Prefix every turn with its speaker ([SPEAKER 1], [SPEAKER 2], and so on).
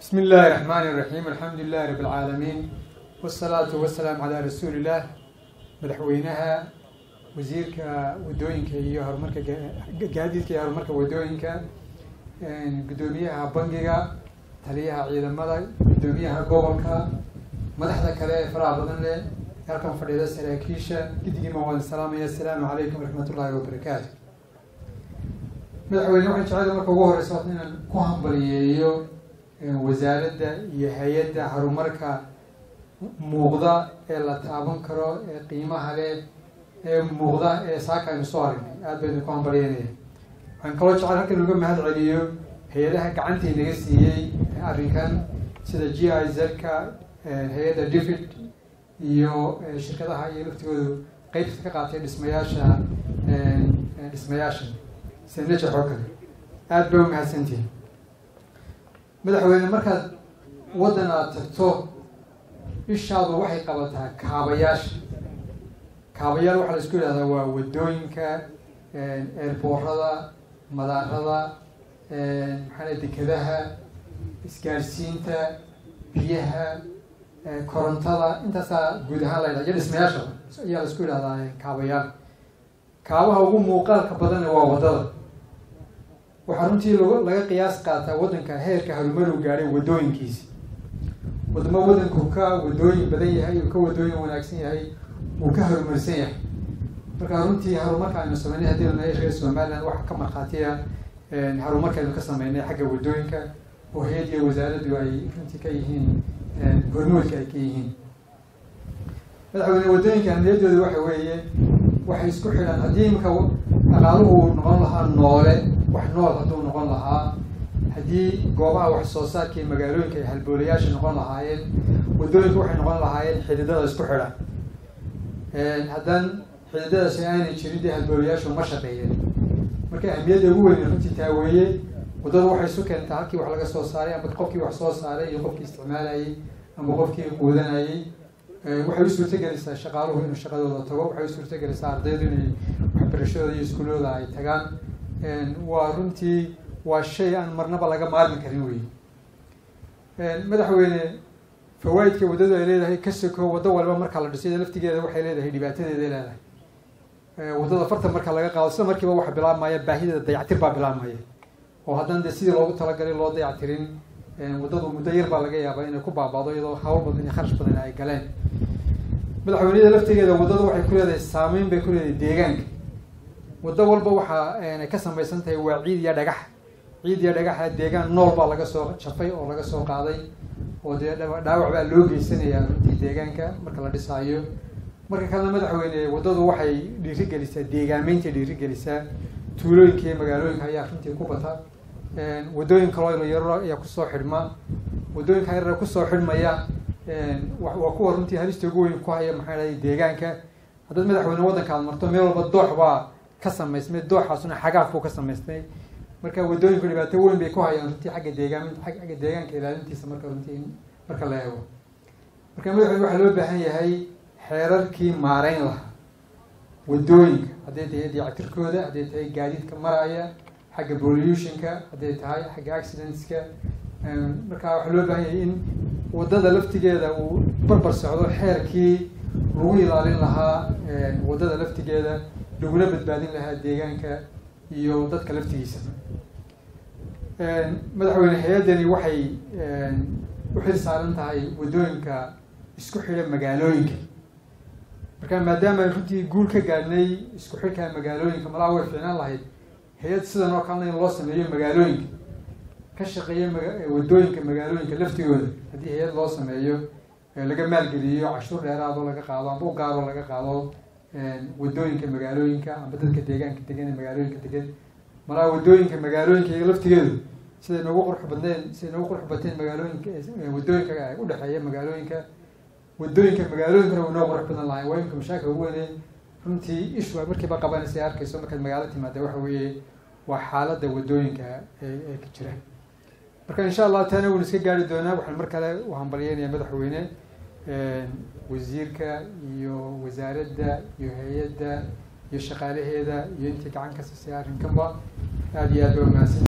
[SPEAKER 1] بسم الله الرحمن الرحيم، الحمد لله رب العالمين، والصلاة والسلام على رسول الله. Madaxweynaha, wasiirka wadooyinka iyo horumarka gaadiidka iyo horumarka wadooyinka, guddoomiyaha bangiga, taliyaha ciidamada, guddoomiyaha gobolka, madaxda kale ee faraha badan leh halkan fadhida, saraakiisha, gidigiima waan salaamaya. Asalaamu calaykum waraxmat ullahi wabarakaatu. Madaxweyne, waxaan jecela marka ugu horeysa inaan ku hambaliyeeyo wasaaradda iyo hay-adda horumarka muuqda ee la taaban karo ee qiimaha leh ee muuqda ee saaka aynu soo aragnay. Aad baynu ku hambalyeynaya. Waxaan kaloo jecel halkan uga mahad celiyo hay-adaha gacantii naga siiyey arrinkan, sida GIZ-ka, hay-adda DFID iyo shirkadaha iyo laftigoodu qeybta ka qaatay dhismayaasha sida Najax oo kale. Aad bay umahadsantihin. Madaxweyne, markaad waddan aad tagto, ishaadu waxay qabataa kaabayaasha. Kaabayaal waxaa la isku yidhahdaa waa wadooyinka, airport-ada, madaarada, maxaa la, dekadaha, isgaarsiinta, biyaha, korontada. Intaasaa guud ahaan la yidhahda iyo dhismayaasha ayaa la isku yidhahdaa kaabayaal. Kaabaha ugu muuqaalka badanna waa waddada. Waxaa runtii laga qiyaas qaataa waddanka heerka horumaruu gaadhay waddooyinkiisa. Wadamo waddanku ka wadooyin badan yahay, uu ka wadooyin wanaagsan yahay, uu ka horumarsan yahay. Marka runtii horumarka aynu sameynay haddii lanahay reer Somaliland, waxa ka markhaatiya horumarka aynu ka sameynay xagga wadooyinka oo hay-ad iyo wasaaraddu ay runtii ka yihiin hormoodka ay ka yihiin. Madaxweyne, waddooyinka ahmiyadooda waxa weeye waxay isku xidhaan, haddii imika dhaqaaluhu uu noqon lahaa noole, wax nool hadduu noqon lahaa, haddii goobaha wax soo saarka iyo magaalooyinka ay halboolayaasha noqon lahaayeen, waddooyinka waxay noqon lahaayeen xididada isku xidha. Haddaan xididadaasi aanay jirin, dee halboolayaashu ma shaqeeyeen. Marka ahmiyadda ugu weyn runtii taa weeye. Waddadu waxay isu keentaa halkii wax laga soo saaray ama qofkii wax soo saaray iyo qofkii isticmaalayay ama qofkii quudanayay. Waxay u suurtogelisaa shaqaaluhu inuu shaqadooda tago. Waxay u suurtogelisaa ardaydu inay waxbarashadooda iyo iskuullooda ay tagaan. Waa runtii waa shay aan marnaba laga maarmi karin wey. Madaxweyne, fawaa'idka waddadu ay leedahay ka soko, waddo walba marka la dhisay laftigeeda waxay leedahay dhibaatadeeday leedahay. Waddada farta marka laga qaado, sida markiiba waxa bilaabmaya baahideeda dayactir baa bilaabmaya, oo haddana dee sidii loogu talagalay loo dayactirin, waddadu muddo yar baa laga yaabaa inay ku baaba'do, iyadoo hawl badan iyo kharash badan ay galeen. Madaxweyneyada laftigeeda waddadu waxay ku leedahay saameyn bay ku leedahay deegaanka. Waddo walba waxa ay ka samaysan tahay waa ciid iyo dhagax. Ciid iyo dhagaxa deegaan nool baa laga soo jafay oo laga soo qaaday, oo dee dhaawac baa loo geysanayaa runtii deegaanka marka la dhisaayo. Marka kalena, madaxweyne, waddadu waxay dhiirigelisaa deegaameynta, dhiirigelisaa tuulooyinka iyo magaalooyinka ayaa runtii ku bata. Waddooyin kaloo yaro ayaa kusoo xidhma. Waddooyinka yaryar kusoo xidhmaya waa kuwa runtii halista ugu weyn ku haya, maxaa dhahay, deegaanka. Haddaad, madaxweyne, waddanka aad marto, meel walba doox baa ka samaysmay, dooxaasuna xagaaf buu ka samaysmay. Marka waddooyinku dhibaato weyn bay ku hayaan runtii xagga deegaaminta, xagga deegaanka ilaalintiisa marka runtii marka la eego. Marka, madaxweyne, waxaa loo baahan yahay xeerarkii maareyn lahaa waddooyinka, hadday tahay dayactirkooda, hadday tahay gaadiidka maraya, xagga pollution-ka, hadday tahay xagga accidents-ka. Marka waxaa loo baahan yahay in waddada laftigeeda uu barbar socdo xeerkii lagu ilaalin lahaa waddada laftigeeda, laguna badbaadin lahaa deegaanka iyo dadka laftigiisa. Madaxweyne, hay-addani waxay u xil saaran tahay waddooyinka isku xidha magaalooyinka. Marka maadaama runtii guul ka gaadhnay isku xidhka magaalooyinka, malaa way fiicnaan lahayd hay-ad sidan oo kalena in loo sameeyo magaalooyinka ka shaqeeya waddooyinka magaalooyinka laftigooda. Haddii hay-ad loo sameeyo, laga maalgeliyo, cashuur dheeraado laga qaado amba u gaaro laga qaado waddooyinka magaalooyinka amba dadka deegaanka degan ee magaalooyinka degan, malaa waddooyinka magaalooyinka iyaga laftigeedu siday noogu qurux badneen, siday noogu qurux bateen magaalooyinka, waddooyinka udhexeeya magaalooyinka, waddooyinka magaalooyinkana way noo qurux badan lahayn. Waa imika mashaakil ugu weyne runtii ishu ay markiiba qabanaysa arkayso markaad magaalo timaada waxa weeye waa xaaladda waddooyinka ee ka jira. Marka insha Allah taana waynu iska gaari doonaa. Waxaan mar kale u hambalyeynaya madaxweyne, wasiirka iyo wasaaradda iyo hay-adda iyo shaqaalaheeda iyo intii gacan ka siisay arrinkanba. Aada iyo aad ba umahadsan.